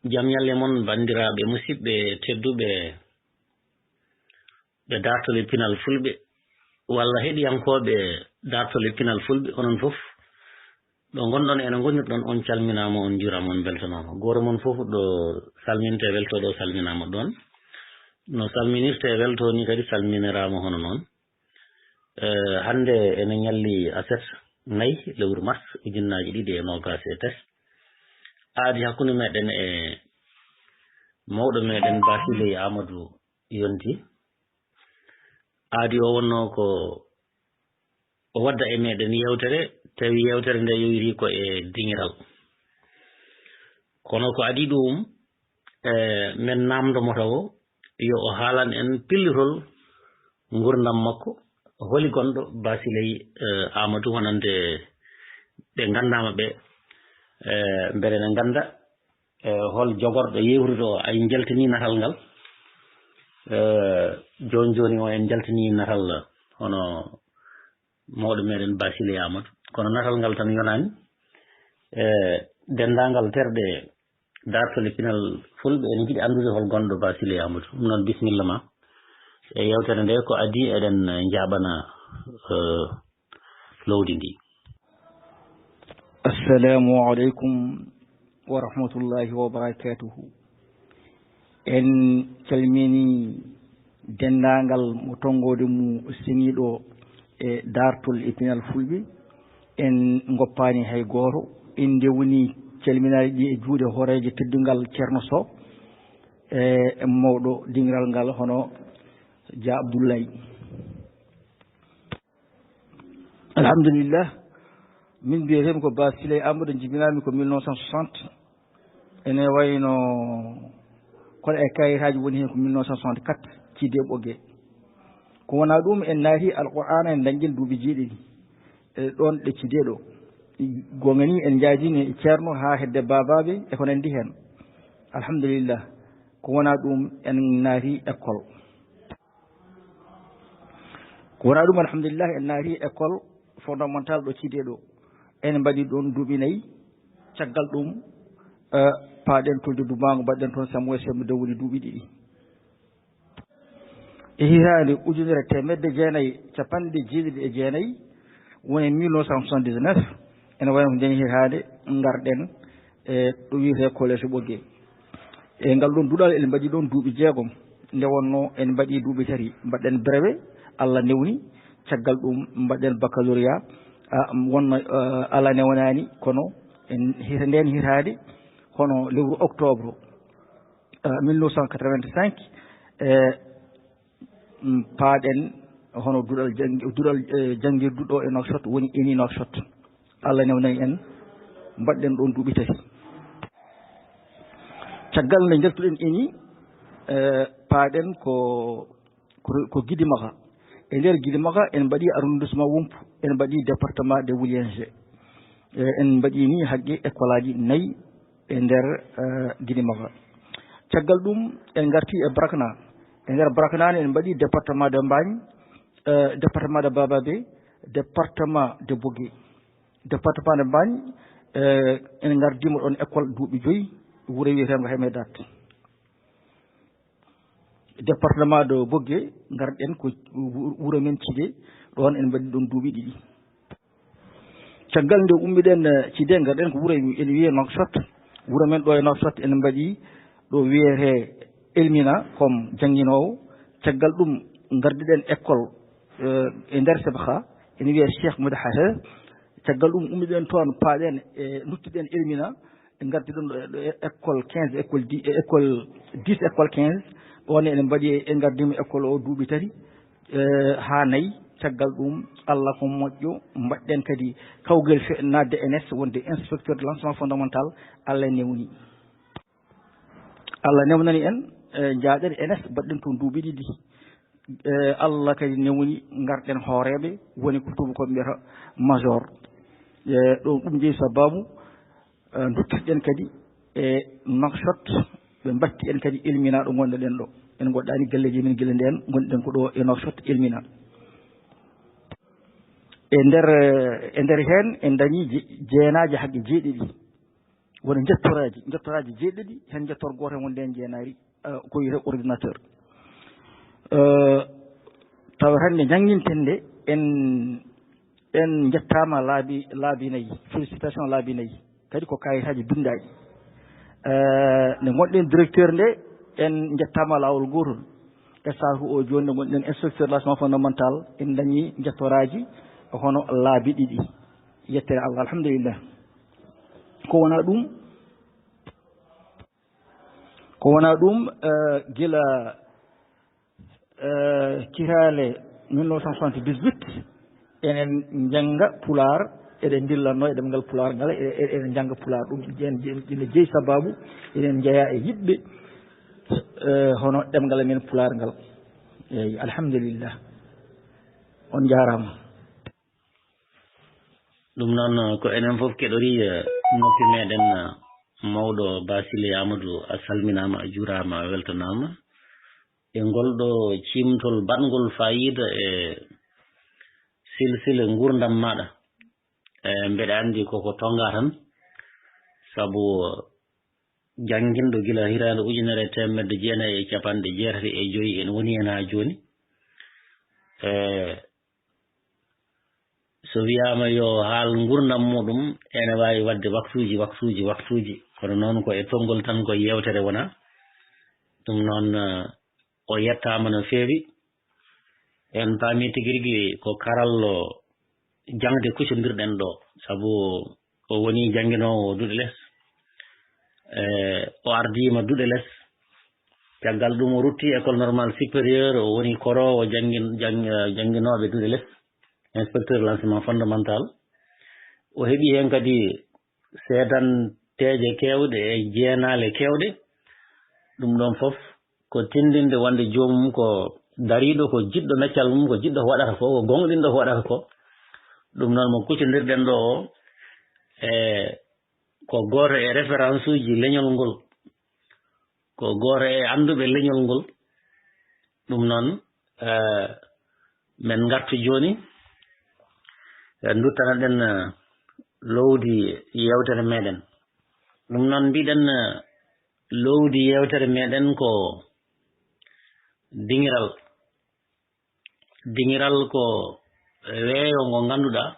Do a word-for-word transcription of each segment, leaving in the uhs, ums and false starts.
Jam ñalle mon, banndiraaɓe musidɓe tedduɓe, ɓe daartol e pinal fulɓe, walla heɗiyankooɓe daartol e pinal fulɓe, onon fof, ɗo ngonɗon ene ngonirɗon, on calminaama, on njuuraama, on mbeltanaama. Gooto mon fof ɗo salmintee, weltoo ɗo salminaama ɗoon. No salminirtee, weltoo ni kadi salminiraama hono noon. Eh, hannde ene ñalli aset nayi lewru mars ujunnaaji ɗiɗi e noogaas e tati. Aadi hakkunde meɗen e mawɗo meɗen Basiley Amadou yonti. Aadi o wonno ko o wadda e meɗen yewtere, tawi yewtere nde yowiri ko e diŋiral. Kono ko adii ɗum, eh, men namndo mo tawo, yo o haalan en pillitol ngurdam makko, holi gonɗo Basiley, eh, Amadou, wonande ɓe nganndaama ɓe, eh, mbele ne ngannda, eh, hol jogorɗo yewtude o. Ay, njaltini natal ngal. Eh, jooni jooni o en njaltini natal hono mawɗo meɗen Basiley Amadou. Kono natal ngal tan yonaani. Eh, denndaangal terɗe daartol e pinal fulɓe ene njiɗi anndude hol gonɗo Basiley Amadou. Ɗum noon, bisimilla ma e yewtere nde. Ko adii eɗen njaaɓana, eh, lowdi ndi. Assalamu aleykum wa rahmatullahi wa barakatuhu. En calmini denndaangal mo tonngoode mum seniiɗo e daartol e pinal fulɓe. En ngoppaani hay gooto. En ndewni calminaali ɗi e juuɗe hooreejo teddungal Ceerno Sow e mawɗo dingiral ngal hono Dia Abdoulaye. Alhamdulillah. Min mbiyeteemi ko Ba Siley Amadou, jibinaami ko mille neuf cent soixante. Ene wayno kono e kayitaaji woni heen ko mille neuf cent soixante-quatre, Cidde Ɓoggee. Ko wonaa ɗum, en naati Alqur'aana, en dañƴen duuɓi jeeɗiɗi. E ɗoon ɗe Cidde ɗo. Goonga ni, en njaadii e Ceerno haa hedde baabaaɓe e ko nanndi heen. Alhamdulillah. Ko wonaa ɗum, en naati école. Ko wonaa ɗum, alhamdulillah, en naati école fondamental ɗo Cidde ɗo. En mbaɗi ɗoon duuɓi nayi. Caggal ɗum, eh, paaɗen Tulde Dumaango, mbaɗɗen toon C M O S M ɗo woni duuɓi ɗiɗi. E hitaande ujunere teemedde jeenayi e capanɗe jeeɗiɗi e jeenayi, woni mille neuf cent soixante-dix-neuf, ene wayno ko ndeen hitaande ngarɗen e ɗo wiyetee Collège Ɓoggee. E ngal ɗoon duɗal, en mbaɗii ɗoon duuɓi jeegom. Nde wonnoo en mbaɗii duuɓi tati, mbaɗɗen brevet, Allah newni. Caggal ɗum, mbaɗɗen baccalauréat. Ah, wonno, eh, Allah newnaani, kono en hita-, ndeen hitaande, hono lewru octobre, eh, mille neuf cent quatre-vingt-cinq, eh, mm, paaɗen hono duɗal janngi-, duɗal, eh, janngirdu ɗo e Nouakchott, woni ENI Nouakchott. Allah newnani en, mbaɗɗen ɗoon duuɓi tati. Caggal nde njaltuɗen ENI, eh, paaɗen ko, ko, ko Gidimaka. E nder Gidimaka, en mbaɗii arrondissement Wompu, en mbaɗii département de Wouliéngé. Eh, en mbaɗii ni hakke école aji nayi e nder, eh, Gidimaka. Caggal ɗum, en ngarti e Brakna. E nder Brakna ne, en mbaɗi département de Mbagne, eh, département de Bababé, département de Bogué. Département de Mbagne, eh, en ngardima ɗon école duuɓi joyi, wuro wiyeteengo Hemedat. Département de Bogué, ngarɗen ko wu-, wuro men Cidé, ɗon en mbaɗi ɗon duuɓi ɗiɗi. Caggal nde ummiɗen, eh, Cidé, ngarɗen ko wuro ene wiyee Nouakchott. Wuro men ɗo e Nouakchott, ene mbaɗi ɗo wiyetee Elmina comme jannginoowo. Caggal ɗum, ngardiɗen école, eh, e nder Sebkha, ene wiyee Cheikh Moudahahir. Caggal ɗum, ummiɗen toon, paaɗen e, nduttiɗen Elmina, ngardiɗen ɗo, ɗo e école quinze, école dix, e école dix, école quinze. Ɗon ene mbaɗi, en ngardima école o duuɓi tati. Eh, haa nayi. Caggal ɗum, Allah ko moƴƴo, mbaɗɗen kadi kawgel fe-, naatde ENS, wonde inspecteur de l'enseignement fondamental, Allah newni. Allah newnani en, eh, njaaɗen ENS, mbaɗɗen toon duuɓi ɗiɗi. Eh, Allah kadi newni, ngarɗen hooreeɓe, woni ko tuubakooɓe mbiyata major. Eh, ɗo ɗum jeyi sababu, eh, duttirɗen kadi e Nouakchott, ɓe mbatti en kadi Elmina ɗo ngonɗen ɗo. En ngoɗɗaani galleeji men gila ndeen, ngonɗen ko ɗo e Nouakchott Elmina. E nder, e nder heen en dañi je-, jeenaaje hakke jeeɗiɗi. Woni njettoraaji, njettoraaji jeeɗiɗi, heen njettor gooto heen wonde heen jeenaari, eh, ko wiyetee ordinateur. Eh, tawa hannde njannginten nde, en, en njettaama laabi, laabi nayi, félicitation laabi nayi, kadi ko kayitaaji binndaaɗi. Eh, nde ngonɗen directeur nde, en njettaama laawol gootol. E saaku o jooni nde ngonɗen inspecteur de l'enseignement fondamental, en dañi njettoraaji hono laabi ɗiɗi. Yettere Allah, alhamdulillah. Ko wonaa ɗum, ko wonaa ɗum, eh, gila, eh, kiraale mille neuf cent soixante-dix-huit, enen njannga Pulaar, eɗen ndillatnoo e ɗemngal Pulaar ngal, e-, e-, eɗen njannga Pulaar. Ɗum en, en, ene jeyi sabaabu, eɗen njeyaa e yiɗɓe, eh, hono ɗemngal men Pulaar ngal. Eeyi, alhamdulillah. On njaaraama. Ɗum noon, ko enen fof keɗorii, eh, noppi meɗen, eh, mawɗo Basile Amadou, a salminaama, a juuraama, a weltanaama. E ngol ɗo ciimtol baɗngol faayiida e silsile nguurndam maaɗa. Eh, mbeɗa anndi koko tonngaa tan, sabu jannginɗo gila hitaande ujunere e teemedde jeenayi e capanɗe jeetati e joyi en woni heen haa jooni. Eh, so wiyaama yo haal nguurndam muɗum, ene waawi waɗde waktuuji, waktuuji, waktuuji. Kono noon ko e tonngol tan ko yeewtere wonaa. Ɗum noon, eh, o yettaama no feewi. En paami tigi rigi ko karallo jaŋde kuccondirɗen ɗo, sabu o woni jannginoowo duɗe les. Eh, o ardiima duɗe les. Caggal ɗum o rutti école normale supérieure, o woni koroowo janngin-, jang-, eh, jannginooɓe duɗe les, inspecteur de l'enseignement fondamental. O heɓi heen kadi seedanteeje keewɗe e jeenaale keewɗe. Ɗum ɗoon fof ko tinndinde wonde joomum ko dariiɗo, ko jiɗɗo meccal mum, ko jiɗɗo ko waɗata ko, ko gooŋɗinɗo ko waɗata ko. Ɗum noon mo kuccondirɗen ɗo o, e ko gooto e référence uji leñol ngol, ko gooto e annduɓe leñol ngol. Ɗum noon, eh, men ngartu jooni, eh, nduttana ɗen, eh, lowdi yeewtere meɗen. Ɗum noon mbiɗen, eh, lowdi yeewtere meɗen ko diŋiral. Diŋiral ko weeyo ngo ngannduɗaa,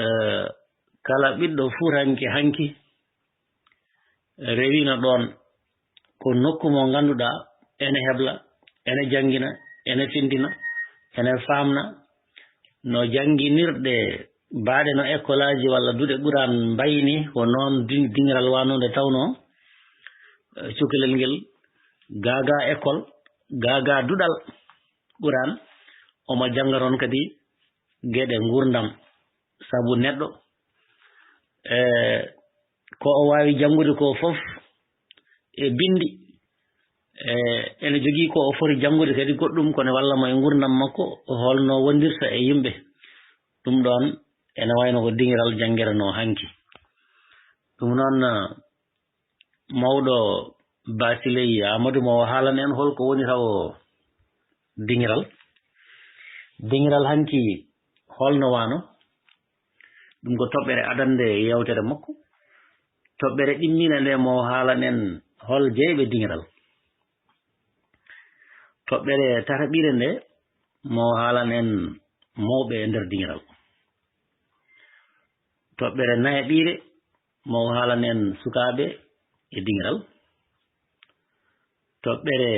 eh, kala ɓiɗɗo fuutanke hanki rewino ɗoon. Ko nokku mo ngannduɗaa ene hebla, ene janngina, ene findina, ene faamna no jannginirɗe baaɗe no ekkolaaji walla duɗe Quraan mbayni, ko noon di-, diŋiral waanoo nde tawnoo, eh, cukalel ngel gaagaa école, gaagaa duɗal Quraan, omo jannga toon kadi geɗe nguurndam. Sabu neɗɗo, eh, ko o waawi janngude ko fof e binndi, eh, ene jogii ko o foti janngude kadi goɗɗum, ko ne walla mo e nguurndam makko, holno wondirta e yimɓe. Ɗum ɗoon ene wayno ko diŋiral janngiranoo hanki. Ɗum noon, mawɗo Basiley Amadou mo o haalana en hol ko woni taw diŋiral. Diŋiral hanki holno wano? Ɗum ko toɓɓere adannde e yeewtere makko. Toɓɓere ɗimmine nde mo o haalana en hol jeyɓe diŋiral. Toɓɓere tataɓire nde mo o haalana en mawɓe e nder diŋiral. Toɓɓere nayaɓire mo o haalana en sukaaɓe e diŋiral. Toɓɓere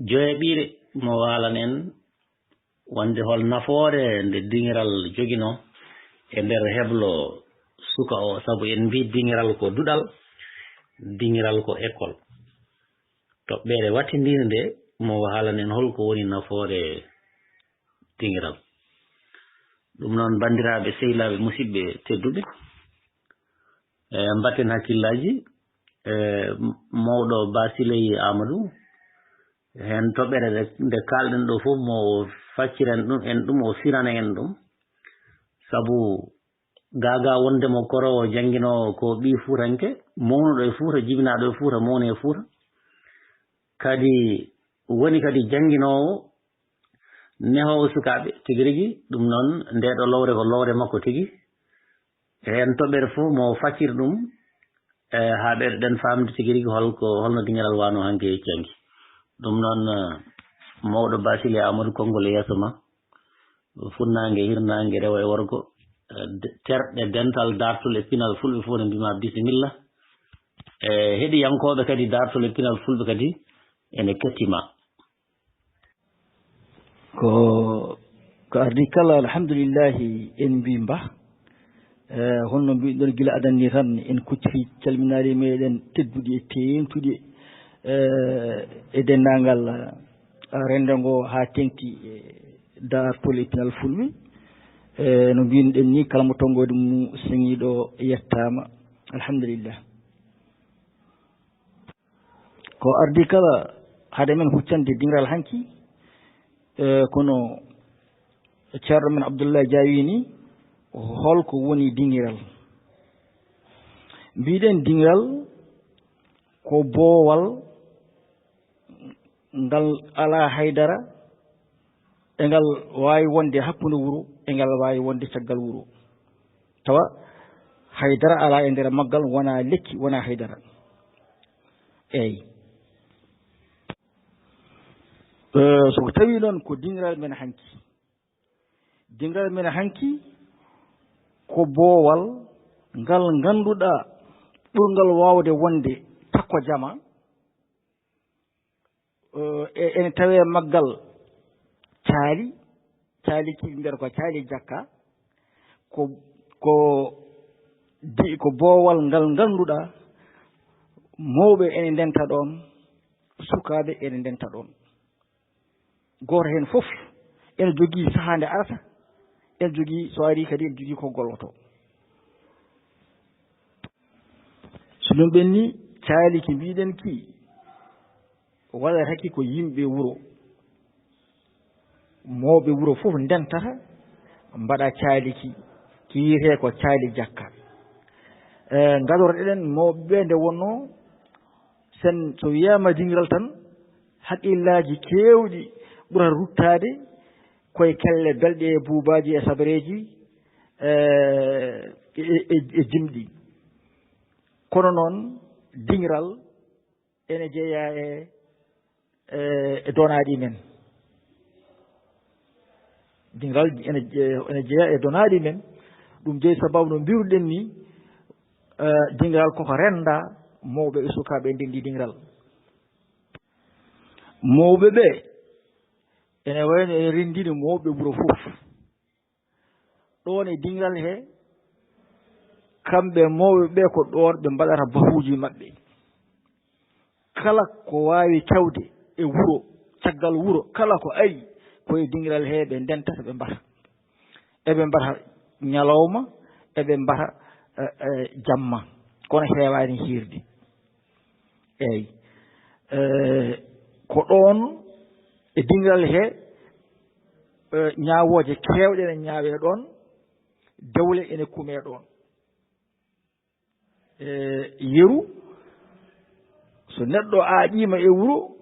joyaɓire mo o haalana en wonde hol nafoore nde diŋiral joginoo e nder heblo suka o, sabu en mbii diŋiral ko duɗal, diŋiral ko école. Toɓɓere wattindinde nde mo o haalana en hol ko woni nafoore diŋiral. Ɗum noon, banndiraaɓe, sehilaaɓe, musidɓe tedduɓe, e mbatten hakkillaaji, e mawɗo Basiley Amadou, heen toɓɓere nde, nde kaalɗen ɗo fof, mo o facciren ɗum, en ɗum, o firana en ɗum. Sabu gaagaa wonde mo koroowo jannginoowo ko ɓii Fuutanke, mawnuɗo e Fuuta, jibinaaɗo e Fuuta, mawni e Fuuta. Kadi woni kadi jannginoowo nehoowo sukaaɓe tigi rigi. Ɗum noon, ndee ɗo lowre ko lowre makko tigi. Heen toɓɓere fof mo faccir ɗum, e haa ɓeydoɗen faamde tigi rigi hol ko, holno diŋiral wano hanki e canki. Ɗum noon, eh, mawɗo Basile Amadou Konngol e yeeso ma, funnaange, hirnaange, rewo e worgo, eh, de-, terɗe, dental, daartol e pinal fulɓe fof ne mbima bisimilla. E heɗiyankooɓe kadi, daartol e pinal fulɓe kadi ene kettima. Ko, ko ardi kala, alhamdulillahi, en mbi mba. Eh, honno mbiɗon gila adan ni tan, en kucciti calminaali meɗen tedduɗi e teeŋtuɗi, eh, e denndaangal, eh, rennde ngo haa teeŋti, eh, daartol e pinal fulɓe. Eh, no mbinɗen ni, kala mo tonngoode mum seŋiiɗo yettaama. Alhamdulillah. Ko ardi kala hade men huccande diŋiral hanki, eh, kono Ceerno men Abdoulaye Dia wii ni, holko woni diŋiral? Mbiɗen diŋiral ko boowal ngal alaa haydara, e ngal waawi wonde hakkunde wuro, e ngal waawi wonde caggal wuro. Tawa haydara alaa e nder maggal, wonaa lekki, wonaa haydara. Eey. Eh, so ko tawi noon ko diŋiral men hanki. Diŋiral men hanki ko boowal ngal ngannduɗaa ɓurngal waawde wonde takko jama. Eh, e-, ene tawee maggal caali, caali ki mbiyata ko caali jakka, ko, ko di-, ko boowal ngal ngannduɗaa mawɓe ene ndenta ɗoon, sukaaɓe ene ndenta ɗoon. Gooto heen fof ene jogii sahaa nde arata, ene jogii, so arii kadi ene jogii ko gollotoo. So ɗum ɓenni, caali ki mbiɗen ki, waɗata ki ko yimɓe wuro. Mawɓe wuro fof ndentata, mbaɗa caali ki, ki wiyetee ko caali jakka. Eh, ngadorɗen mawɓe ɓe nde wonnoo, sen so wiyaama diŋiral tan, haqqillaaji keewɗi ɓurata ruttaade koye kelle belɗe e buubaaji e sabareeji, eh, e, e, e jimɗi. Kono noon, diŋiral ene jeyaa e, e, e donaaɗi men. Diŋiral ene je-, ene jeyaa e donaaɗi men. Ɗum jeyi sababu no mbiruɗen ni, eh, diŋiral koko rennda, mawɓe e sukaaɓe ndenndi diŋiral. Mawɓe ɓe ene wayno ene renndini mawɓe wuro fof. Ɗoon e diŋiral he, kamɓe mawɓe ɓe ko ɗoon ɓe mbaɗata bahuuji maɓɓe. Kala ko waawi kewde e wuro, caggal wuro, kala ko ari, ko e diŋiral he ɓe ndentata, ɓe mbata. Eɓe mbata ñalawma, eɓe mbata, eh, eh, jamma. Kono heewaani hiirde. Eey. Eh, ko ɗoon e diŋiral he, eh, ñaawooje keewɗe ene ñaawee ɗoon, dewle ene kumee ɗoon. Eh, yeru, so neɗɗo aaƴiima e wuro,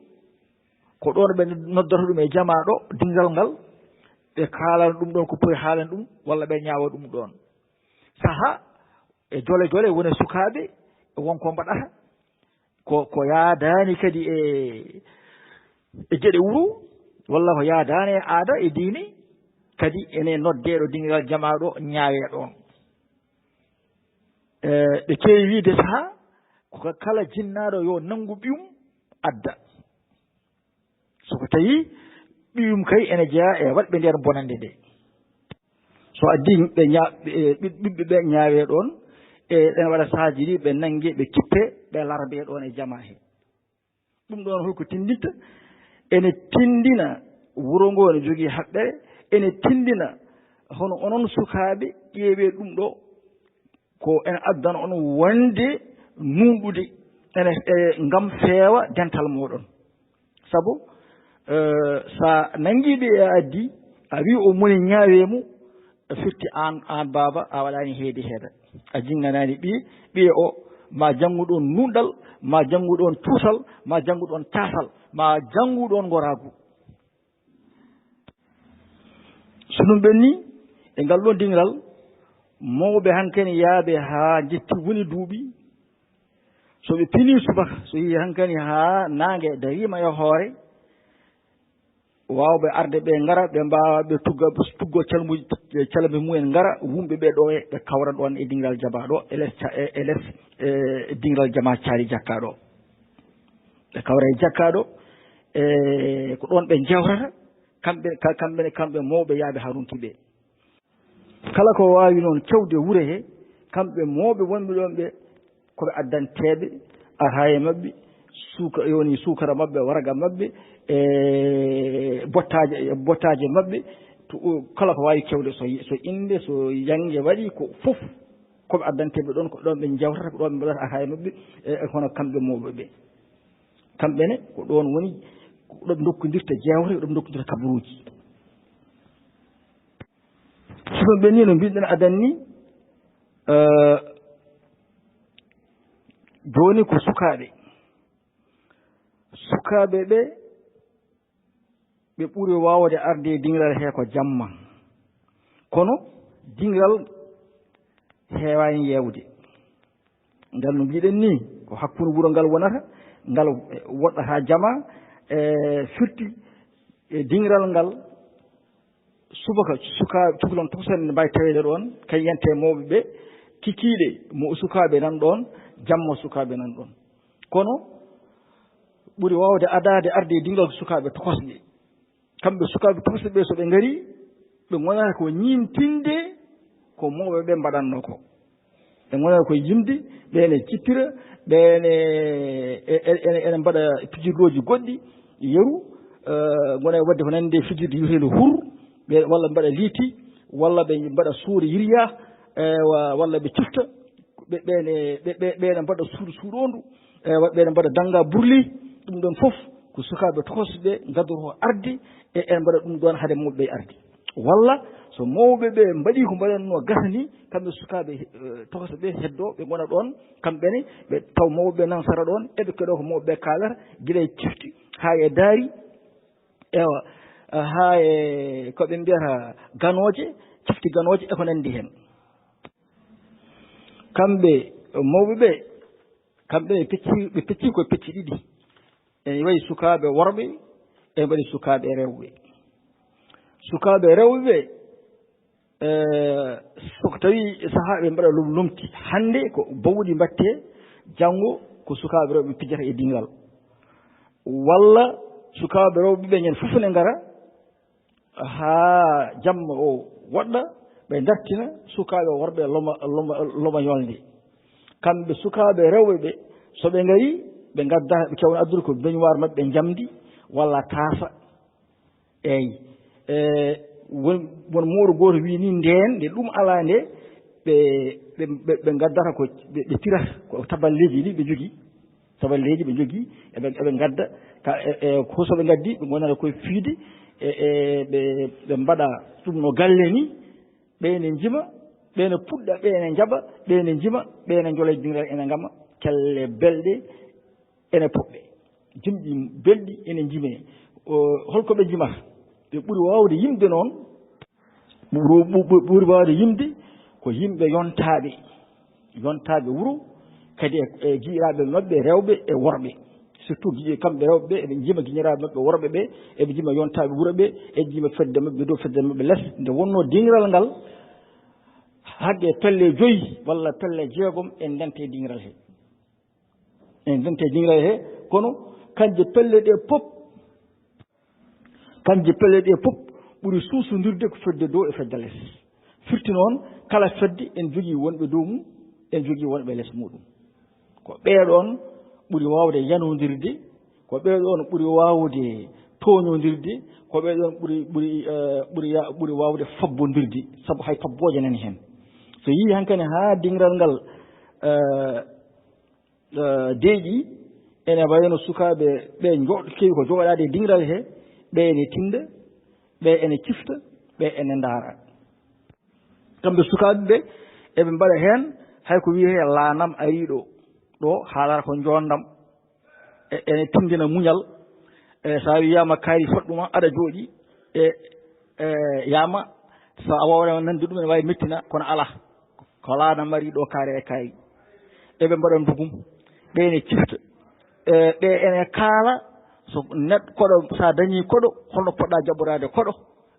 ko ɗoon ɓe noddata ɗum e jamaa ɗo, diŋiral ngal, ɓe kaalana ɗum ɗoon ko poti haalana ɗum, walla ɓe ñaawa ɗum ɗoon. Sahaa e jole jole woni e sukaaɓe, e won ko mbaɗata, ko, ko yaadaani kadi e, e geɗe wuro, walla ko yaadaani e aada e diine, kadi ene noddee ɗo diŋiral jamaa ɗo, ñaawee ɗoon. E, ɓe keewi wiide sahaa, ko kala jinnaaɗo yo nanngu ɓiyum adda. So ko tawi ɓiyum kay ene jeyaa e waɗɓe ndeen bonannde nde. So addii ɓe ña-, ɓe, ɓiɓɓe ɓe ñaawee ɗoon, e ɗen waɗa sahaaji ɗi ɓe nannge, ɓe kippe, ɓe larbe ɗoon e jamaa he. Ɗum ɗoon holko tinndinta? Ene tinndina wuro ngo ene jogii haɓɓere, ene tinndina hono onon sukaaɓe ƴeewee ɗum ɗo ko ene addana on wonde nuunɗude ene, e, ngam feewa dental mooɗon. Sabu, eh, so a nanngii ɓe e addi, a wii o moni ñaawee mo, firti aan, aan baaba, a waɗaani heedi heeda. A jinnganaani ɓiye, ɓiye o, ma janngu ɗoon nuunɗal, ma janngu ɗoon cuusal, ma janngu ɗoon caasal, ma janngu ɗoon ngoraagu. So ɗum ɓenni, e ngal ɗoon diŋiral, Mawɓe hankani yaaɓe haa njetti woni duuɓi. So ɓe pinii subaka, so yehii hankani haa naange dariima e hoore, waawɓe arde ɓe ngara, ɓe mbaawa ɓe tugga, tuggo calmuji, calamɓe mumen ngara, wumɓe ɓe ɗo e, ɓe kawra ɗoon e dingiral jaba ɗo, e les ca-, e, e les, e dingiral jama caali jakka ɗo. Ɓe kawra e jakka ɗo, e ko ɗoon ɓe njewtata, kamɓe, ka-, kamɓe, kamɓe mawɓe yaaɓe haa ronki ɓe. Kala ko waawi noon cawde wure he, kamɓe mawɓe wonɓe ɗoon ɓe, ko ɓe addanteeɓe, arhaa e maɓɓe, suuka, yoni suukara maɓɓe, warga maɓɓe, e bottaaje, e bottaaje maɓɓe, to, kala ko waawi cawde, so, so innde, so yannge waɗi, ko fof, ko ɓe addanteeɓe ɗoon, ko ɗoon ɓe njewtata, ko ɗoon ɓe mbaɗata arhaa e maɓɓe, e, e hono kamɓe mawɓe ɓe. Kamɓe ne, ko ɗoon woni, ko ɗo ɓe ndokkondirta jeewte, ko ɗo ɓe ndokkondirta kabaruuji. Sifon ɓe ni no mbiɗen adan ni, eh, jooni ko sukaaɓe. Sukaaɓe ɓe, ɓe ɓuri waawde arde e dingiral he ko jamma. Kono dingiral heewaani yeewde. Ngal no mbiɗen ni, ko hakkunde wuro ngal wonata, ngal woɗɗata jama, e firti e dingiral ngal. Subaka, suka, cukalon tokosoo ne mbaawi taweede ɗoon, kañumante e mawɓe ɓe, kikiiɗe mo sukaaɓe nan ɗoon, jamma sukaaɓe nan ɗoon. Kono ɓuri waawde adaade arde e dingiral ko sukaaɓe tokosɓe. Kamɓe sukaaɓe tokosɓe ɓe, so ɓe ngarii, ɓe ngonata ko ñiintinde ko mawɓe ɓe mbaɗatnoo ko. Ɓe ngonata ko yimde, ɓe ene cippira, ɓe ene, e, e, ene, ene mbaɗa pijirlooji goɗɗi, yeru, eh, ngona e waɗde ko nanndi e fijirde wiyeteendi hur, ɓe, walla mbaɗa liiti, walla ɓe mbaɗa suure yirya, eh, wa-, walla ɓe cifta, ɓe, ɓe ene, ɓe, ɓe, ɓe ene mbaɗa suuɗo suuɗoondu, eh, wa-, ɓe ene mbaɗa dannga burli, ɗum ɗoon fof ko sukaaɓe tokosɓe ɓe ngaddoto arde, e ene mbaɗa ɗum ɗoon hade mawɓe ɓe arde. Walla so mawɓe ɓe mbaɗii ko mbaɗatnoo gasa ni, kamɓe sukaaɓe, eh, tokosɓe ɓe heddoo, ɓe ngona ɗoon, kamɓe ne, ɓe taw mawɓe ɓe nan sara ɗoon, eɓe keɗoo ko mawɓe ɓe kaalata, gila e cifti haa e daari, ewa, haa e ko ɓe mbiyata ganooje, cifti ganooje e ko nanndi heen. Kamɓe mawɓe ɓe, kamɓe ɓe pecci, ɓe pecci ko pecci ɗiɗi. Ene waɗi sukaaɓe worɓe, ene mbaɗi sukaaɓe rewɓe. Sukaaɓe rewɓe ɓe, eh, so ko tawi sahaa ɓe mbaɗa lom-, lomti. Hannde ko bawɗi mbaɗte, janngo ko sukaaɓe rewɓe pijata e dingiral. Walla sukaaɓe rewɓe ɓe ñande fof ne ngara, haa jamma o woɗɗa, ɓe ndartina sukaaɓe worɓe loma, loma, loma yolnde. Kamɓe sukaaɓe rewɓe ɓe, so ɓe ngarii, ɓe ngadda, ɓe keewna addude ko beñuwaar maɓɓe njamndi walla taasa. Eey. E, won, won mawɗo gooto wii nii, ndeen, nde ɗum alaa nde, ɓe, ɓe, ɓe, ɓe ngaddata ko, ɓe, ɓe tirata ko taballeeji ɗi ɓe njogii. Taballeeji ɓe njogii, eɓe, eɓe ngadda, ka, e, e, ko so ɓe ngaddi, ɓe ngonata koye fiide, e, e, ɓe, ɓe mbaɗa ɗum no galle ni, ɓe ene njima, ɓe ene puɗɗa, ɓe ene njaɓa, ɓe ene njima, ɓe ene njola dingiral ene ngama, kelle belɗe ene poɓɓe. Jimɗi belɗi ene njime. O, holko ɓe njimata? Ɓe ɓuri waawde yimde noon, ɓuri, ɓuri, ɓuri waawde yimde ko yimɓe yontaaɓe, yontaaɓe wuro, kadi e, e giƴiraaɓe maɓɓe rewɓe e worɓe. Surtout giƴe, kamɓe rewɓe ɓe, eɓe njima giñiraaɓe maɓɓe worɓe ɓe, eɓe njima yontaaɓe wuro ɓe, eɓe njima fedde maɓɓe dow, fedde maɓɓe les. Nde wonnoo dingiral ngal, haɗde pelle joyi walla pelle jeegom en ndente e dingiral he. En ndente e dingiral he, kono kanje pelle ɗe pop, kanje pelle ɗe pop ɓuri suusondirde ko fedde dow e fedde les. Firti noon, kala fedde en jogii wonɓe dow mum, en jogii wonɓe les muɗum. Ko ɓee ɗoon ɓuri waawde yanondirde, ko ɓee ɗoon ɓuri waawde tooñondirde, ko ɓee ɗoon ɓuri, ɓuri, eh, ɓuri ya-, ɓuri waawde fabbondirde, sabu hay pabbooje nani heen. So yii hankadi haa dingiral ngal, eh, eh, deeƴi, ene wayno sukaaɓe ɓe njo-, keewi ko jooɗaade e dingiral he, ɓe ene tinda, ɓe ene cifta, ɓe ene ndaara. Kamɓe sukaaɓe ɓe, eɓe mbaɗa heen hay ko wiyetee laanam arii ɗo, ɗo haalata ko njoondam, e, ene tindina muñal. E, so a wiyaama kaari fodɗuma, aɗa jooɗi, e, e, yaama, so a waawnaama nande ɗum, ene waawi mettina, kono alaa. Ko laana mari ɗo kaare e kaari. Eɓe mbaɗa ndugum. Ɓe ene cifta. E, ɓe ene kaala so neɗɗo koɗo, so a dañii koɗo, holno poɗɗa jaɓɓoraade koɗo,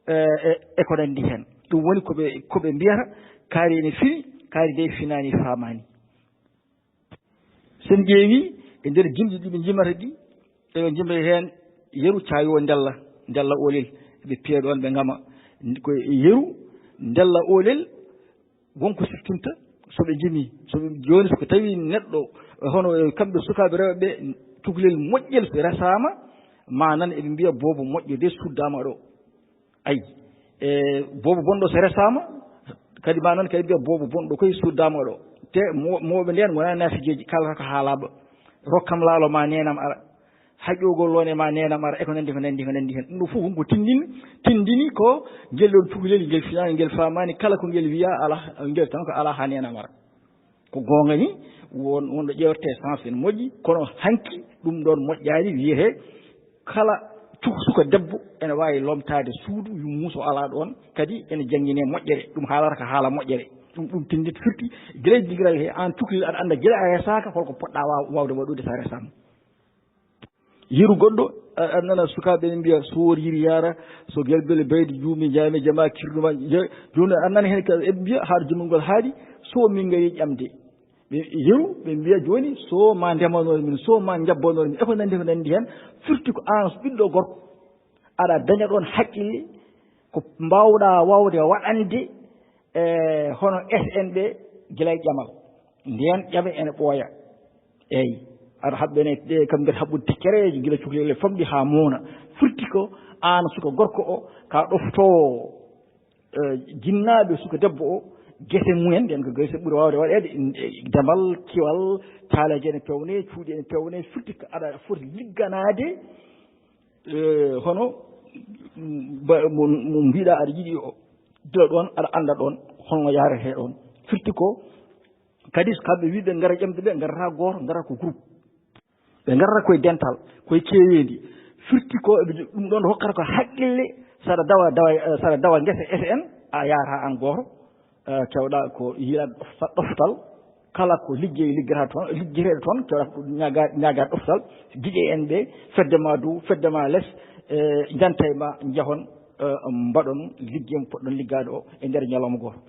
e, e, e ko nanndi heen. Ɗum woni ko ɓe, ko ɓe mbiyata, kaari ene fini, kaari de finaani, faamaani. So en ƴeewi e nder jimɗi ɗi ɓe njimata ɗi, eɓe njima heen yeru caayo ndella, ndella oolel, ɓe piya ɗoon, ɓe ngama. Ko yeru ndella oolel, won ko siftinta, so ɓe njimi, so ɓe, jooni, so ko tawi neɗɗo, hono, e, kamɓe sukaaɓe rewɓe ɓe, cukalel moƴƴel so resaama, ma nan eɓe mbiya boobo moƴƴo de suddaama ɗo. Ayi, e, boobo bonɗo so resaama, kadi ma nan kadi mbiya boobo bonɗo koye suddaama ɗo. Te mo-, mawɓe ndeen wonaa naafigeeji, kala ko haalaaɓe. Rokkam laalo ma neenam ara. Haƴoogol loone ma neenam ara. E ko nanndi, ko nanndi, ko nanndi heen. Ɗum ɗo fof won ko tindini, tindini ko ngel ɗoon cukalel, ngel finaani, ngel faamaani. Kala ko ngel wiya, ala, ngel tan ko ala haa neenam ara. Ko goonga ni, won, won ɗo ƴeewte sens ene moƴƴi, kono hanki ɗum ɗoon moƴƴaani, wiyetee kala cuk-, suka debbo ene waawi lomtaade suudu, yummu so alaa ɗoon, kadi ene janngine moƴƴere, ɗum haalata ko haala moƴƴere. Ɗum, ɗum tindit firti, gila e digiral he, aan cukalel aɗa annda gila a resaaka, holko poɗɗa waaw-, waawde waɗude so a resaama. Yeru goɗɗo, a, a nana sukaaɓe ene mbiya, "So wor yiri yaara, so gelbele baydi juumi, njaami jama, kirnuma, je-," jooni a nana heen ka eɓe mbiya, "Haɗo jumol ngol haaɗi, so min ngari ƴamde." Ɓe yeru, ɓe mbiya jooni, "So ma ndemanoor min, so ma njabbanoor min." E ko nanndi, ko nanndi heen, firti ko aan so ɓiɗɗo gorko, aɗa daña ɗoon haqqille, ko mbaawɗa waawde waɗande, e, hono S N ɓe gila e ƴamal. Ndeen ƴame ene ɓooya. Eey, aɗa haɓɓene, ɗe kam ngati haɓɓude tikkereeje gila cukalel e famɗi haa mawna. Firti ko aan suka gorko o, ka ɗoftoowo, e, jinnaaɓe suka debbo o, gese mumen, ɗeen ko gese ɓuri waawde waɗeede, e, damal, kiwal, caaleeje ene pewne, cuuɗi ene pewne, firti ko aɗa foti ligganaade, e, hono, mm, ba-, mo, mo mbiɗa aɗa yiɗi o, gila ɗoon, aɗa annda ɗoon, holno yaaretee ɗoon. Firti ko, kadi so kamɓe wii ɓe ngara ƴamde ɓe, ngarata gooto, ngarata ko groupe. Ɓe ngarata koye dental, koye keeweendi. Firti ko eɓe jo-, ɗum ɗoon hokkata ko haqqille, saɗa dawa, dawa, eh, saɗa dawa ngesa S N, a yaata aan gooto, eh, kewɗa ko yiɗa ɗofta-, ɗoftal, kala ko liggey liggata toon, liggeteeɗo toon, kewɗa ko ñaaga-, ñaaga ɗoftal, giƴe en ɓe, fedde ma dow, fedde ma les, eh, njanta e ma, njahon, eh, mbaɗon liggey mo poɗɗon liggaade o e nder ñalawma gooto.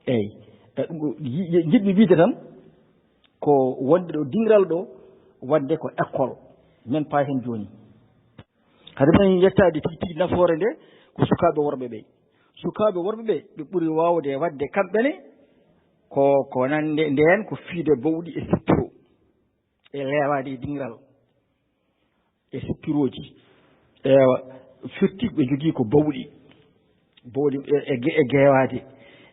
Eey. E ɗum ɗo yi-, yi-, njiɗmi wiyde tan ko wonde ɗo dingiral ɗo waɗde ko école. Men paa heen jooni. Hade men yettaade tigi tigi nafoore nde ko sukaaɓe worɓe ɓe. Sukaaɓe worɓe ɓe, ɓe ɓuri waawde waɗde kamɓe ne ko, ko nande ndeen ko fiide bowɗi e sippiro. E leewaade e dingiral. E sippirooji. Eewa, firti ɓe njogii ko bawɗi. Bawɗi e, e ge-, e geewaade.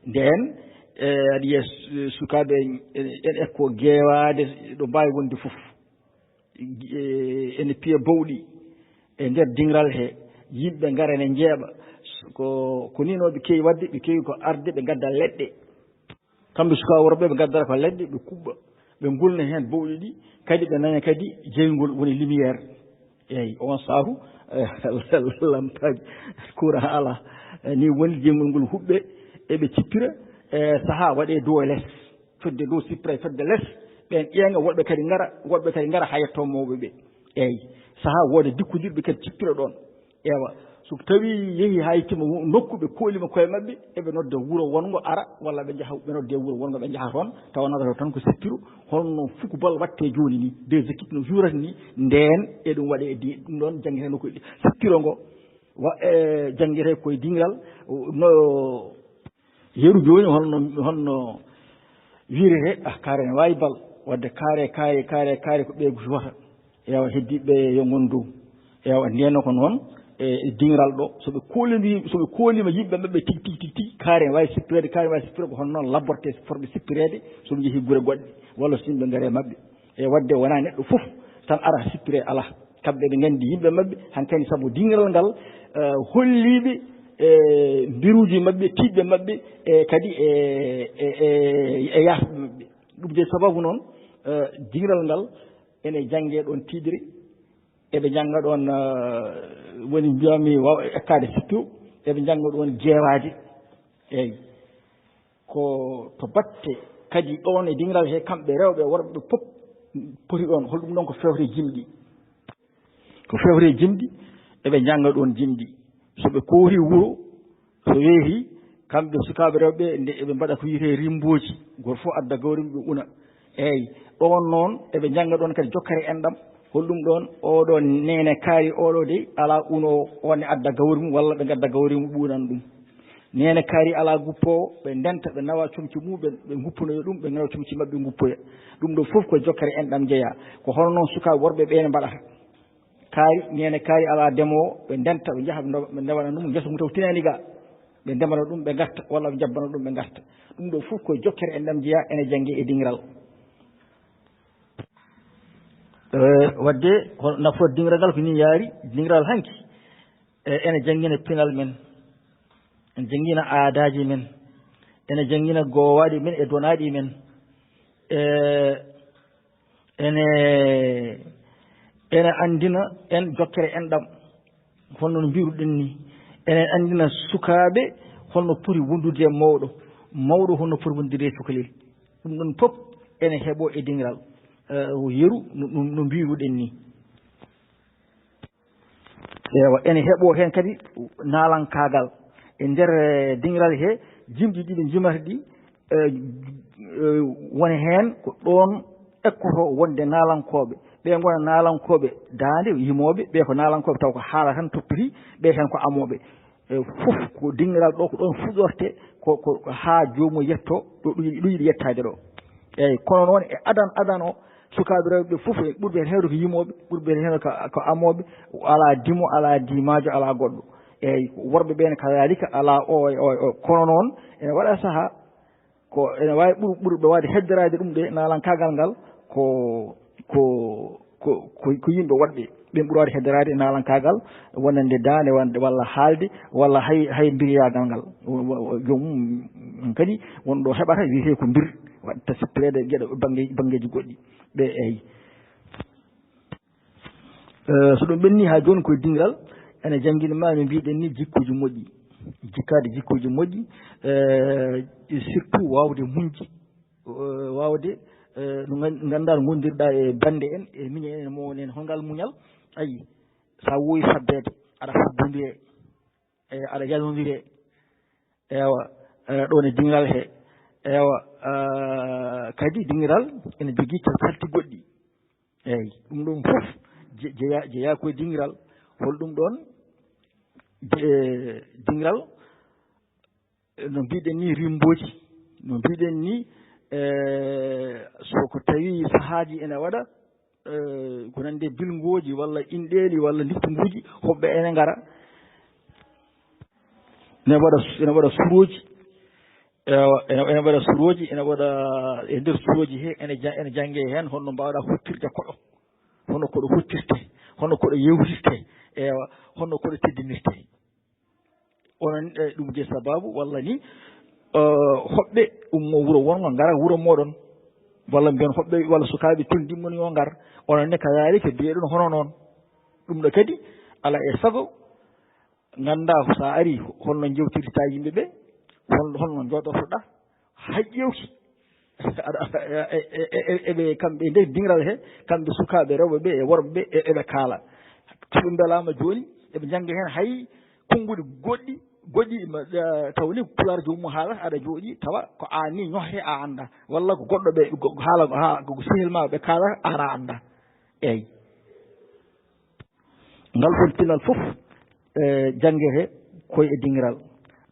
Ndeen, e, aɗa yiya su-, sukaaɓe en, en, en ekko geewaade ɗo mbaawi wonde fof. E, ene piya bawɗi e nder dingiral he. Yimɓe ngara ene njeeɓa. Ko, ko nii no ɓe keewi waɗde, ɓe keewi ko arde ɓe ngadda leɗɗe. Kamɓe sukaaɓe worɓe, ɓe ngaddata ko leɗɗe, ɓe kuɓɓa, ɓe ngulna heen bowɗi ɗi, kadi ɓe nana kadi jeyngol, woni lumière. Eey, oon saahu, eh, lampaaji, courant alaa. Eh, ni woni jeyngol ngol huɓɓe, eɓe cippira, eh, sahaa waɗee dow e les. Fedde dow sippira e fedde les, ɓeen ƴeeŋa, woɗɓe kadi ngara, woɗɓe kadi ngara haa yettoo mawɓe ɓe. Eey, sahaa wooda dikkodirɓe kadi cippira ɗoon. Eewa, so tawii yehii haa yettiima wo-, nokku, ɓe koolima koye maɓɓe, eɓe nodda wuro wonngo ara, walla ɓe njaha, ɓe nodda wuro wonngo, ɓe njaha toon, tawa nodata tan ko sippiro, holno fukubal waɗtee jooni nii, des équipes no juurata nii, ndeen eɗum waɗee e di-, ɗum ɗoon janngiree nokku sippiro ngo, wa-, e, janngiree koye dingiral, no Yeru jooni, honno, honno wiiretee? Ah, kaare ne waawi bal, waɗde kaare, kaare, kaare, kaare ko ɓe guswata. Ewa, heddiiɓe ɓe yo ngon dow. Ewa, ndeen ko noon, e, e dingiral ɗo, so ɓe koolidi, so ɓe kooliima yimɓe maɓɓe tigi, tigi, tigi, tigi, kaare ne waawi sippireede, kaare ne waawi sippireede, ko hono noon labbortee forɓe sippireede, so ɓe njehii gure goɗɗe, walla so yimɓe ngaree maɓɓe. E waɗde wonaa neɗɗo fof tan ara sippiree, alaa. Kamɓe ɓe nganndi yimɓe maɓɓe, hankadi sabu dingiral ngal, eh, holliiɓe, eh, mbiruuji maɓɓe, tiiɗɓe maɓɓe, e kadi e, e, e, e yaafɓe maɓɓe. Ɗum de sababu noon, eh, dingiral ngal ene janngee ɗoon tiiɗre, eɓe njannga ɗoon, eh, woni mbiyami waaw ekkaade sippiru, eɓe njannga ɗoon geewaade. Eey. to, to batte kadi ɗoon e dingiral he, kamɓe rewɓe e worɓe ɓe fof poti ɗoon. Holɗum ɗoon? Ko fewte jimɗi. Ko fewte jimɗi, eɓe njannga ɗoon jimɗi. So ɓe koori wuro, so weeti, kamɓe sukaaɓe rewɓe ɓe, nde eɓe mbaɗa ko wiyetee rimbooji, gooto fof adda gawri mum ɓe una. Eey, ɗoon noon, eɓe njannga ɗoon kadi jokkere enɗam. Holɗum ɗoon? Oɗo neene kaari oɗo de, alaa unoowo, oon ne adda gawri mum, walla ɓe ngadda gawri mum, ɓe unan ɗum. Neene kaari alaa guppoowo, ɓe ndenta, ɓe nawa comci mum, ɓe, ɓe ngupponoya ɗum, ɓe nawa comci maɓɓe nguppoya. Ɗum ɗo fof ko jokkere enɗam jeyaa. Ko hono noon sukaaɓe worɓe ɓee ne mbaɗata. Kaari, neene kaari alaa demoowo, ɓe ndenta, ɓe njaha, ɓe ndewa-, ɓe ndewana ɗum ngesa mum taw tinaani ga. Ɓe ndemana ɗum, ɓe ngarta, walla ɓe njabbana ɗum, ɓe ngarta. Ɗum ɗo fof ko jokkere enɗam jeyaa, ene jannge e dingiral. Eh, wadde, ko nafoore dingiral ngal ko nii yaari, dingiral hanki, eh, ene janngina pinal men, ene janngina aadaaji men, ene janngina goowaaɗi men e donaaɗi men. Eh, ene, ene anndina en jokkere enɗam. Hono no mbiruɗen ni, enen anndina sukaaɓe holno poti wondude e mawɗo, mawɗo holno poti wondude e cukalel. Ɗum ɗon fof ene heɓo e dingiral, eh, yeru no, no, no mbiruɗen ni. Ewa, ene heɓo heen kadi naalankaagal. E nder, eh, dingiral he, jimɗi ɗiɗi njimata ɗi, eh, eh, woni heen ko ɗoon ekkoto wonde naalankooɓe. Ɓe ngona naalankooɓe daande yimooɓe, ɓe ko naalankooɓe taw ko haala tan toppiti, ɓe heen ko amooɓe. Eh, fof ko dingiral ɗo, ko ɗoon fuɗɗorte, ko, ko, ko haa joomum yetto ɗo ɗum yiɗi, ɗum yiɗi yettaade ɗo. Eeyi, kono noon e adan, adan o, sukaaɓe rewɓe ɓe fof, ɓurɓe heen heewde ko yimooɓe, ɓurɓe heen heewde ko, ko amooɓe, alaa dimo, alaa dimaajo, alaa goɗɗo. Eeyi, worɓe ɓe ne kadaalika, alaa o, o, o. Kono noon, ene waɗa sahaa, ko ene waawi ɓur-, ɓurɓe waawde heddoraade ɗum ɗe naalankaagal ngal, ko, ko, ko, ko, ko yimɓe woɗɓe. Ɓen ɓuri waawde heddoraade naalankaagal, wonande daande, wonande walla haalde, walla hay, hay mbiriyaagal ngal. Wo-, wo-, wo-, joomum kadi won ɗo heɓata, wiyetee ko mbir, waɗta sippireede geɗe bannge, banngeeji goɗɗi. Ɓe, eeyi. Eh, so ɗum ɓenni haa jooni koye dingiral, ene janngina ma no mbiɗen ni jikkuuji moƴƴi, jikkaade jikkuuji moƴƴi, eh, surtout waawde muñde, eh, waawde, eh, no ngan-, ngannduɗaa no ngondirɗaa e bannde en, e miñe en, mo woni en, hongal muñal? Ayi, so a woowi fabbeede, aɗa fabbondire, e aɗa yalondire. Ewa, eh, ɗon e dingiral he. Ewa, eh, kadi dingiral ene jogii cal-, calti goɗɗi. Eeyi, ɗum ɗon fof je-, jeya-, jeyaa ko e dingiral. Hol ɗum ɗon? Je-, dingiral, eh, no mbiɗen ni rimbooji, no mbiɗen ni, eh, so ko tawi sahaaji ene waɗa, eh, ko nande bilngooji walla inɗeeli walla ndiftunguuji, hoɓɓe ene ngara. Ene waɗa, ene waɗa surooji. Ewa, ene, ene waɗa surooji, ene waɗa e nder surooji he, ene ja-, ene jannge heen honno mbaawɗa huttirde koɗo, honno koɗo huttirte, honno koɗo yewtirte, ewa, honno koɗo teddinirte. Onon, eh, ɗum je sababu walla ni, eh, hoɓɓe ummo wuro wongo ngara wuro moɗon, walla mbiyon hoɓɓe walla sukaaɓe tun ndimmono yo ngar, onon ne kazaalika mbiyeɗon hono noon. Ɗum ɗo kadi ala e sago nganndaa ko so a arii, holno njewtirta yimɓe ɓe, hol-, holno njooɗortoɗaa, hay ƴeewti. Aɗa, aɗa, e, e, e, e ɓe kamɓe e nder dingiral he, kamɓe sukaaɓe rewɓe ɓe e worɓe ɓe, e, eɓe kaala. So ɓe mbelaama jooni, eɓe njannga heen hay konnguɗi goɗɗi, goɗɗi, ma, eh, taw ni Pulaar joomum haala, aɗa jooɗi, tawa ko aan ni ñohre a anndaa. Walla ko goɗɗo ɓe, go-, haala, ha, ko sehil ma ɓe kaala, aan a anndaa. Eey. Ngal ɗon pinal fof, eh, janngete koye e dingiral.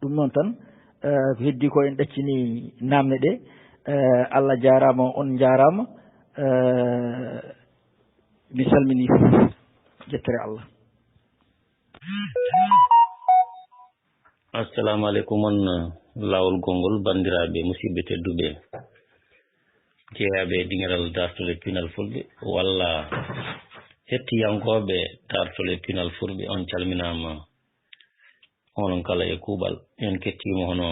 Ɗum noon tan, eh, ko heddi ko en ɗaccini naamne ɗe. Eh, Allah jaaraama, on njaaraama. Eh, mi salminii fof. Jettere Allah. Assalamu aleykum on, laawol gonngol, banndiraaɓe, musidɓe tedduɓe, jeyaaɓe e dingiral daartol e pinal fulɓe, walla hettiyankooɓe daartol e pinal fulɓe, on calminaama. Onon kala e kuuɓal, en kettiima hono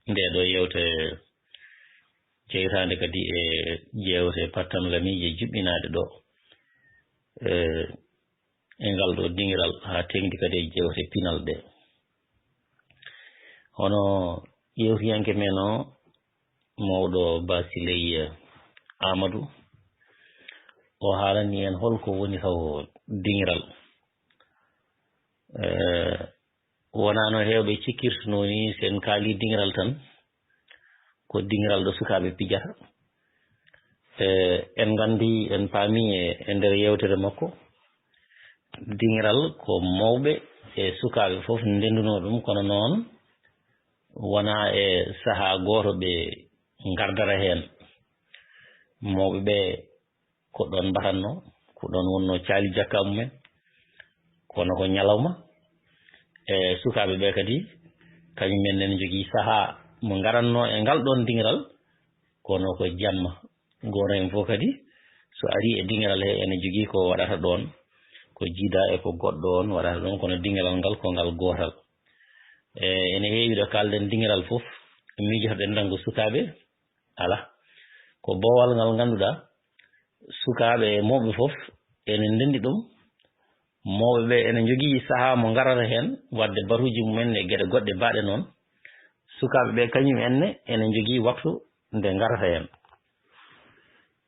ndee ɗoo yeewtere jeytaande kadi e jeewte pattam lamiije juɓɓinaaɗe ɗoo. Eh, e ngal ɗoo dingiral, haa teeŋti kadi e jeewte pinal ɗe. Hono ƴeewtiyanke men o, mawɗo Basiley Amadou. O haalani en hol ko woni taw diŋiral. Eh, wonaa no heewɓe cikkirtunoo ni, so en kaali diŋiral tan, ko diŋiral ɗo sukaaɓe pijata. Eh, en nganndi, en paami e, e nder yeewtere makko, diŋiral ko mawɓe e sukaaɓe fof ndendunoo ɗum, kono noon wonaa e sahaa gooto ɓe ngardata heen. Mawɓe ɓe ko ɗoon mbaratnoo, ko ɗoon wonnoo caali jakka mumen, kono ko ñalawma. E sukaaɓe ɓe kadi, kañum en ene njogii sahaa mo ngarannoo e ngal ɗoon diŋiral, kono ko jamma. Gooto heen fof kadi, so arii e diŋiral he, ene jogii ko waɗata ɗoon, ko jiidaa e ko goɗɗo on waɗata ɗoon, kono diŋiral ngal ko ngal gootal. E, ene heewi ɗo kaalɗen diŋiral fof, miijotoɗen tan ko sukaaɓe, alaa. Ko boowal ngal ngannduɗaa, sukaaɓe e mawɓe fof ene ndenndi ɗum. Mawɓe ɓe ene njogii sahaa mo ngarata heen, waɗde batuuji mumen e geɗe goɗɗe baaɗe noon. Sukaaɓe ɓe kañum en ne ene njogii waktu nde ngarata heen.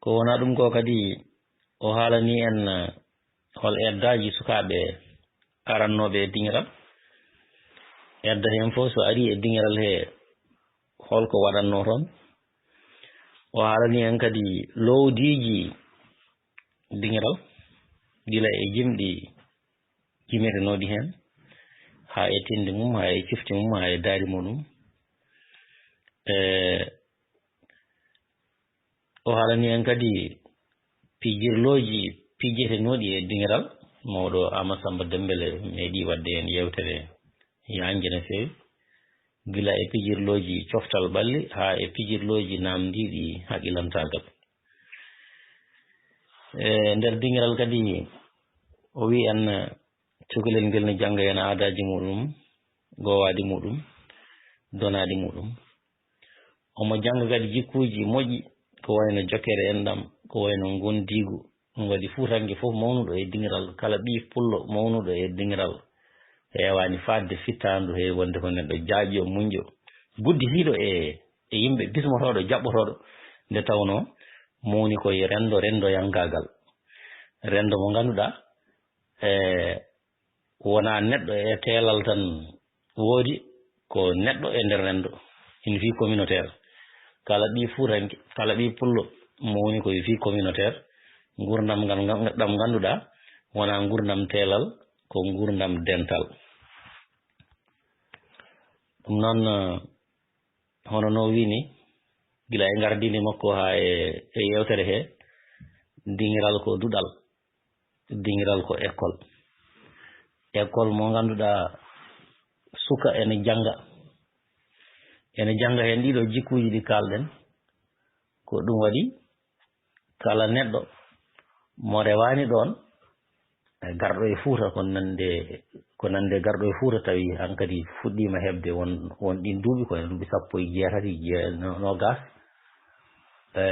Ko wonaa ɗum ko kadi, o haalanii en, eh, hol eddaaji sukaaɓe arannooɓe e diŋiral. Edda heen fof so arii e diŋiral he, hol ko waɗatnoo toon. O haalanii en kadi loowdiiji diŋiral, gila e jimɗi jimetenooɗi heen, haa e tindi mum, haa e cifti mum, haa e daari muɗum. E, o haalanii en kadi pijirlooji pijetenooɗi e diŋiral. Mawɗo Aamadu Sammba Demmbele meeɗii waɗde heen yeewtere yaajnde no feewi, gila e pijirlooji coftal ɓalli haa e pijirlooji naamndiiɗi haqilantaagal. E nder diŋiral kadi, o wii en, cukalel ngel ne jannga heen aadaaji muɗum, goowaaɗi muɗum, donaaɗi muɗum. Omo jannga kadi jikkuuji moƴƴi, ko wayno jokkere enɗam, ko wayno ngondiigu. Ɗum waɗi fuutaŋke fof mawnuɗo e diŋiral, kala ɓii pullo mawnuɗo e diŋiral, heewaani faaɗde fittaandu he wonde ko neɗɗo jaajɗo, muñɗo, guddihiiɗo e, e yimɓe, bismotooɗo, jaɓɓotooɗo, nde tawnoo mawni ko e renndo, renndoyankaagal. Renndo mo ngannduɗaa, e, wonaa neɗɗo e teelal tan woodi, ko neɗɗo e nder renndo, une vie communautaire. Kala ɓii fuutaŋke, kala ɓii pullo mawni ko e vie communautaire, nguurndam ngal, ngal, ɗam ngannduɗaa wonaa nguurndam teelal, ko nguurndam dental. Ɗum noon, eh, hono no o wii ni, gila e ngardiinde makko haa e, e yeewtere he, diŋiral ko duɗal, diŋiral ko école. École mo ngannduɗaa suka ene jannga, ene jannga heen ɗiɗo jikkuuji ɗi kaalɗen. Ko ɗum waɗi kala neɗɗo mo rewaani ɗoon, e garɗo e Fuuta, ko nande, ko nande garɗo e Fuuta, tawi hankadi fuɗɗiima heɓde won, won ɗiin duuɓi, ko e duuɓi sappo e jeetati, je-, no-, noogaas. E,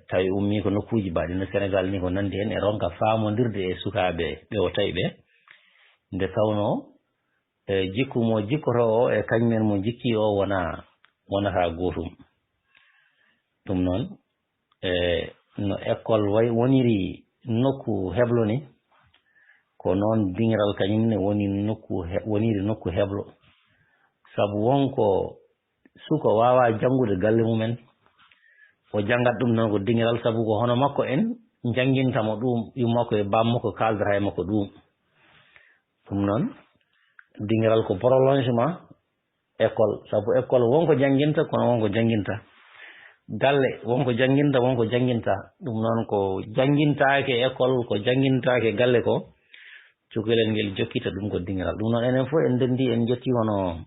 tawi ummii ko nokkuuji mbaɗi no Senegaal ni, ko nandi heen, e ronka faamondirde e sukaaɓe ɓe o tawi ɓe. Nde tawnoo, e, jikku mo jikkotoo o e kañum en mo jikkii o wonaa, wonataa gootum. Ɗum noon, e, no école way-, woniri nokku heblo ni, ko noon diŋiral kañum ne woni nokku he-, woniri nokku heblo. Sabu won ko suka waawaa janngude galle mumen, o janngat ɗum noon ko diŋiral, sabu ko hono makko en njannginta mo ɗum, yumma makko e baam makko kaaldata e makko ɗum. Ɗum noon, diŋiral ko prolongement école, sabu école won ko jannginta, kono won ko jannginta. Galle won ko jannginta, won ko jannginta. Ɗum noon ko janngintaake école, ko janngintaake galle ko, cukalel ngel jokkita ɗum ko diŋiral. Ɗum noon enen fof en ndenndi, en njetti hono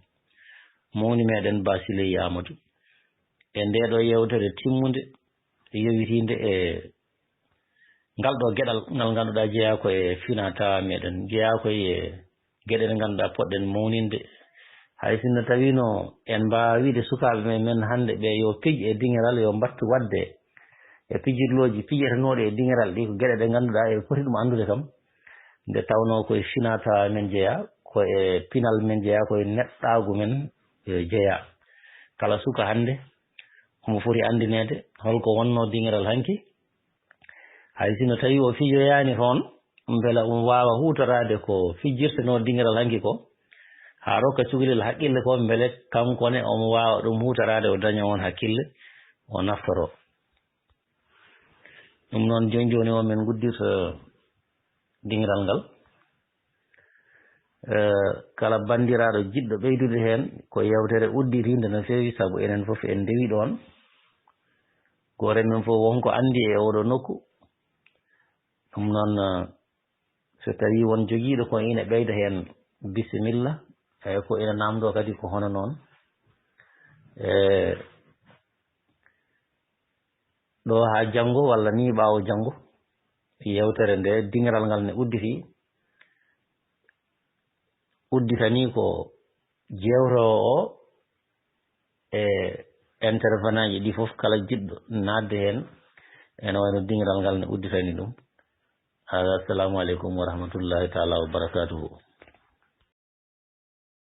mawni meɗen Basiley Amadou. E ndee ɗo yeewtere timmunde, yowitiinde e ngal ɗo geɗal ngal ngannduɗaa jeyaa ko e finaa tawaa meɗen, jeyaa ko e geɗe ɗe ngannduɗaa poɗɗen mawninde. Hay sinno tawiino en mbaawaa wiide sukaaɓe men, men hannde ɓe yo pij e diŋiral, yo mbattu waɗde e pijirlooji pijetenooɗi e diŋiral ɗi, ko geɗe ɗe ngannduɗaa e poti ɗum anndude kam. Nde tawnoo ko e finaa tawaa men jeyaa, ko e pinal men jeyaa, ko e neɗɗaagu men, e, jeyaa. Kala suka hannde omo foti anndineede holko wonnoo dingiral hanki. Hay sino tawi o fijoyaani toon, mbela omo waawa huutoraade ko fijirtenoo dingiral hanki ko, haa rokka cukalel haqqille ko, mbele kanko ne omo waawa ɗum huutoraade, o daña oon haqqille, o naftoro. Ɗum noon, jooni jooni o, min nguddirta dingiral ngal. Eh, kala banndiraaɗo jiɗɗo ɓeydude heen, ko yeewtere udditiinde no feewi, sabu enen fof en ndewi ɗoon. Gooto e men fof won ko anndi e oɗo nokku. Ɗum noon, eh, so tawii won jogiiɗo ko ina ɓeyda heen, bisimilla. Eeyi, ko ina naamndoo kadi ko hono noon. Eh, ɗo haa janngo walla ni ɓaawo janngo, yeewtere nde dingiral ngal ne udditi, udditani ko jeewtoowo o e intervenant ji ɗi fof, kala jiɗɗo naatde heen, ene wayno dingiral ngal ne udditani ɗum. Assalamu aleykum wa rahmatullahi taala wa barakatuhu.